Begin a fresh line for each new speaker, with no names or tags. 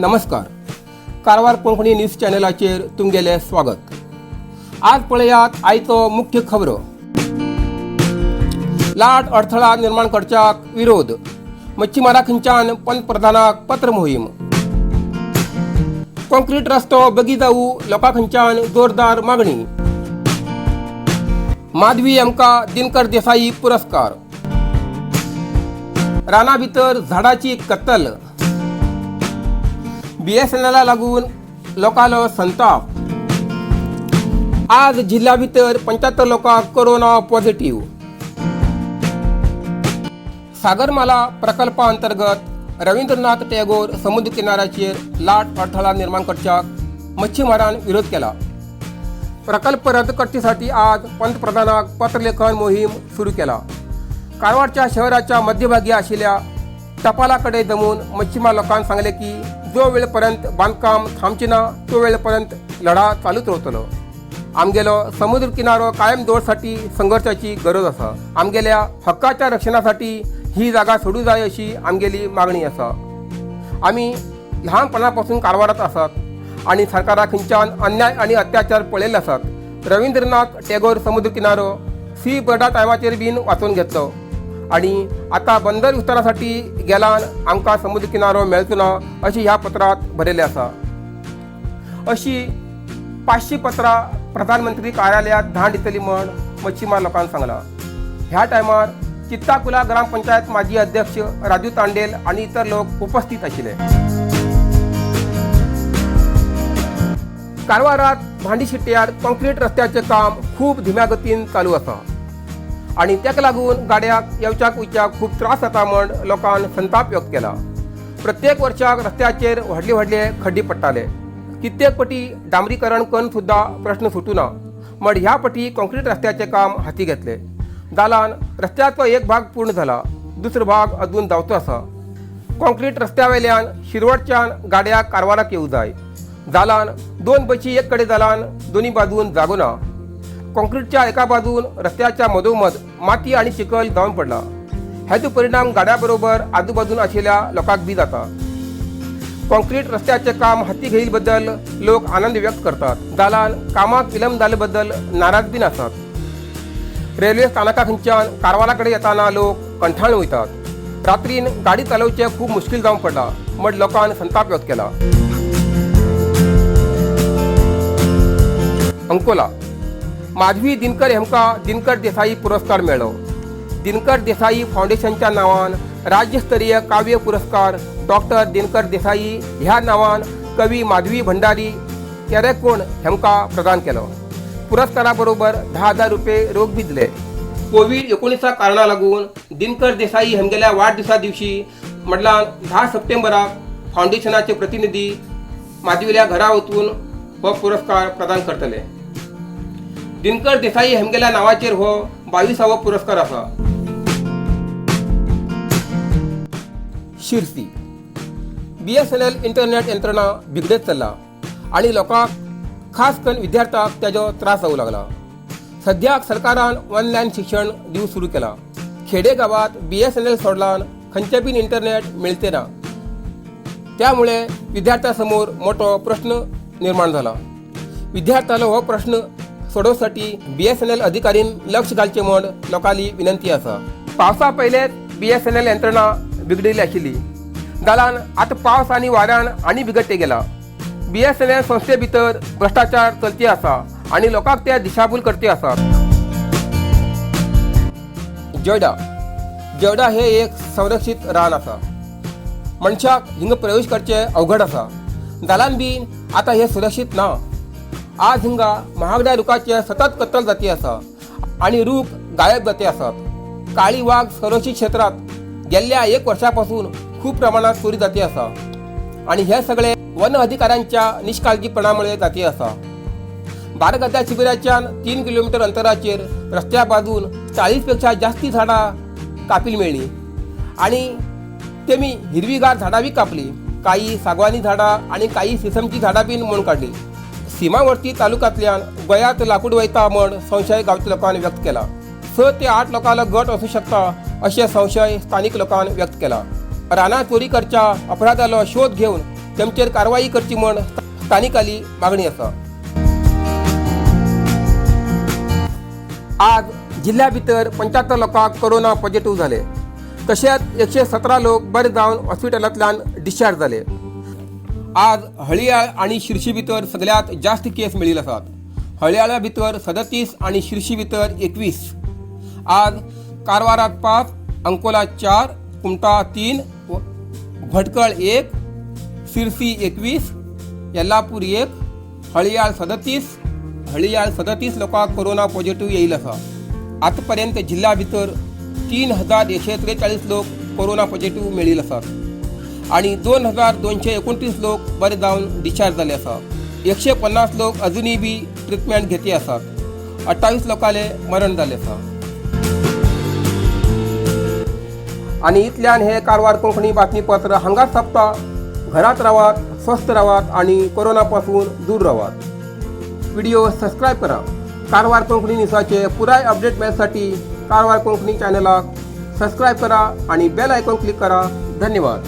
नमस्कार, कारवार कोंकणी न्यूज चॅनलाचेर तुमगेलें स्वागत. आज पळयात आयचो मुख्य खबरो. लाट अडथळा निर्माण करच्याक विरोध, मच्छीमारा खंयच्यान पंतप्रधानाक पत्र मोहीम. कॉन्क्रीट रस्तो बगी जावू, लोकां खंयच्यान जोरदार मागणी. माधवी आमकां दिनकर देसाई पुरस्कार. राना भितर झाडाची कत्तल. बीएसएनएला लागून लोकांलो संताप. आज जिल्ह्या भितर 75 लोकांक कोरोना पॉझिटिव्ह. सागरमाला प्रकल्पा अंतर्गत रवींद्रनाथ टॅगोर समुद्र किनाऱ्याचेर लाट अडथळा निर्माण करच्याक मच्छीमारान विरोध केला. प्रकल्प रद्द करचेसाठी आज पंतप्रधानाक पत्रलेखन मोहीम सुरू केला. कारवारच्या शहराच्या मध्यभागी आशिल्ल्या टपालाकडे जमून मच्छीमार लोकांक सांगले की जो वेळपर्यंत बांदकाम थांबचे ना तो वेळपर्यंत लढा चालूच रावतलो. आमगेलो समुद्र किनारो कायम दवरसाठी संघर्षाची गरज आसा. आमगेल्या हक्काच्या रक्षणासाठी ही जागा सोडू जाय अशी आमगेली मागणी आसा. आमी ल्हानपणापासून कारवारात आसात आनी सरकारा खंयच्यान अन्याय आनी अत्याचार पळयल्ले आसात. रवींद्रनाथ टॅगोर समुद्र किनारो सी बर्डा टायमाचेर बीन वाचोवन घेतलो आनी आतां बंदर विस्तारासाठी गेल्यान आमकां समुद्र किनारो मेळचो ना अशी ह्या पत्रांत बरयल्लें आसा. अशी 500 पत्रां प्रधानमंत्री कार्यालयात धाड दितली म्हण मच्छीमार लोकांक सांगलां. ह्या टायमार चित्ताकुला ग्रामपंचायत माजी अध्यक्ष राजू तांडेल आनी इतर लोक उपस्थित आशिल्ले. कारवारात भांडी शिट्यार कॉन्क्रीट रस्त्याचें काम खूब धिम्या गतीन चालू आसा आनी ताका लागून गाड्याक येवच्याक वयच्याक खूब त्रास जाता म्हण लोकान संताप व्यक्त केला. प्रत्येक वर्साक रस्त्याचेर व्हडले व्हडले खड्डे पडटाले. कित्येक पटी डांबरीकरण करून सुद्दां प्रश्न सुटू ना म्हण ह्या पटी कॉन्क्रीट रस्त्याचें काम हाती घेतले. जाल्यान रस्त्याचो एक भाग पूर्ण जाला, दुसरो भाग अजून जावचो आसा. कॉन्क्रीट रस्त्या वयल्यान शिरवडच्यान गाड्याक कारवाराक येवं जाय. जाल्यान दोन बशी एक कडेन जाल्यान दोनी बाजून जागो ना. कॉन्क्रीटच्या एका बाजून रस्त्याच्या मदोमद माती आनी चिखल जावन पडला. हाचो परिणाम गाड्या बरोबर आजूबाजून आशिल्ल्या लोकांक बी जाता. कॉन्क्रीट रस्त्याचें काम हाती घेयिल्ले बद्दल लोक आनंद व्यक्त करतात, जाल्यान कामाक विलंब जाल्ले बद्दल नाराज बीन आसात. रेल्वे स्थानका खंयच्यान कारवारा कडेन येताना लोक कंठाळून वयतात. रात्रीन गाडी चलोवचें खूब मुश्कील जावन पडला म्हण लोकान संताप व्यक्त केला. अंकोला माधवी दिनकर हेमकां दिनकर देसाई पुरस्कार मेळ्ळो. दिनकर देसाई फावंडेशनच्या नांवान राज्यस्तरीय काव्य पुरस्कार डॉक्टर दिनकर देसाई ह्या नांवान कवी माधवी भंडारी केरेकोण हेमकां प्रदान केलो. पुरस्कारा बरोबर 10,000 रुपये रोख बी दिले. कोवीड 19 कारणा लागून दिनकर देसाई हेमगेल्या वाडदिसा दिवशी म्हटल्यार 10 सप्टेंबराक फावंडेशनाचे प्रतिनिधी माधवील्या घरा वचून हो पुरस्कार प्रदान करतले. दिनकर देसाई हेमगेल्या नांवाचेर हो 22वो पुरस्कार आसा. शिरसी बीएसएनएल इंटरनेट यंत्रणा बिगडत चल्ला आनी लोकांक खास करून विद्यार्थ्यांक तेजो त्रास जावंक लागला. सद्याक सरकारान ऑनलायन शिक्षण दिवंक सुरू केलां. खेडे गांवांत बीएसएनएल सोडल्यान खंयचें बीन इंटरनेट मेळचे ना. त्यामुळे विद्यार्थ्यां समोर मोठो प्रश्न निर्माण जाला. विद्यार्थ्यांलो हो प्रश्न सोडोवसाठी बीएसएनएल अधिकारीन लक्ष घालचें म्हण लोकांली विनंती आसा. पावसा पयलेच बीएसएनएल यंत्रणा बिगडिल्ली आशिल्ली, जाल्यान आतां पावस आनी वाऱ्यान आनी बिगडटे गेला. बीएसएनएल संस्थे भितर भ्रश्टाचार चलती आसा आनी लोकांक ते दिशाभूल करती आसात. जोयडा जोयडा हे एक संरक्षीत रान आसा. मनशाक हिंगा प्रवेश करचें अवघड आसा. जाल्यान बी आतां हें सुरक्षीत ना. आज हिंगा महागड्या रुखाचें सतत कत्तल जाती आसा आनी रूख गायब जाते आसात. काळी वाग संरक्षीत क्षेत्रांत गेल्ल्या एक वर्सा पासून खूब प्रमाणात चोरी जाती आसा आनी हे सगळे वन अधिकाऱ्यांच्या निष्काळजीपणामुळे जाती आसा. बारगद्या शिबिराच्यान 3 किलोमीटर अंतराचेर रस्त्या बाजून 40 पेक्षा जास्ती झाडां कापील मेळ्ळी आनी तेमी हिरवीगार झाडां बी कापली. काही सागवानी झाडां आनी काही सिसमची झाडां बीन मोडून काडली. सीमावर्ती तालुक्यांतल्यान गोंयांत लाकूड वयता म्हण संशय गांवच्या लोकांनी व्यक्त केला. 6 ते 8 लोकांलो गट आसूं शकता अशें संशय स्थानीक लोकांनी व्यक्त केला. रानां चोरी करच्या अपराधालो शोध घेवन तेमचेर कारवाई करची म्हण स्थानिकाली मागणी आसा. आज जिल्ल्या भितर 75 लोकांक कोरोना पॉझिटिव्ह जाले. तशेंच 117 लोक बरे जावन हॉस्पिटलांतल्यान डिस्चार्ज जाले. आज हळियाळ आणि शिर्शी भितर सगळ्यात जास्त केस मेळिल्ले आसात. हळियाळा भितर 37 आणि शिर्शी भितर 21. आज कारवारात 5, अंकोला 4, कुमठा 3, भटकळ 1, सिरसी 21, येल्लापूर 1, हळियाळ 37. हळियाळ 37 लोकांक कोरोना पॉझिटिव्ह येईल आसा. आतापर्यंत जिल्ल्या भितर 3143 लोक कोरोना पॉझिटिव्ह मेळिल्ले आसात आणि 2229 लोक बरे जावन डिस्चार्ज जाले आसा. 150 लोक अजुनूय बी ट्रिटमेंट घेती आसात. 28 लोकांले मरण जालें आसा. आनी इतल्यान हे कारवार कोंकणी बातमीपत्र हांगाच सोंपता. घरात रावात, स्वस्थ रावात आणि कोरोना पासून दूर रावात. व्हिडिओ सबस्क्राईब करा. कारवार कोंकणी न्यूजाचे पुराय अपडेट मेळसाठी कारवार कोंकणी चॅनलाक सबस्क्राईब करा आणि बेल आयकॉन क्लिक करा. धन्यवाद.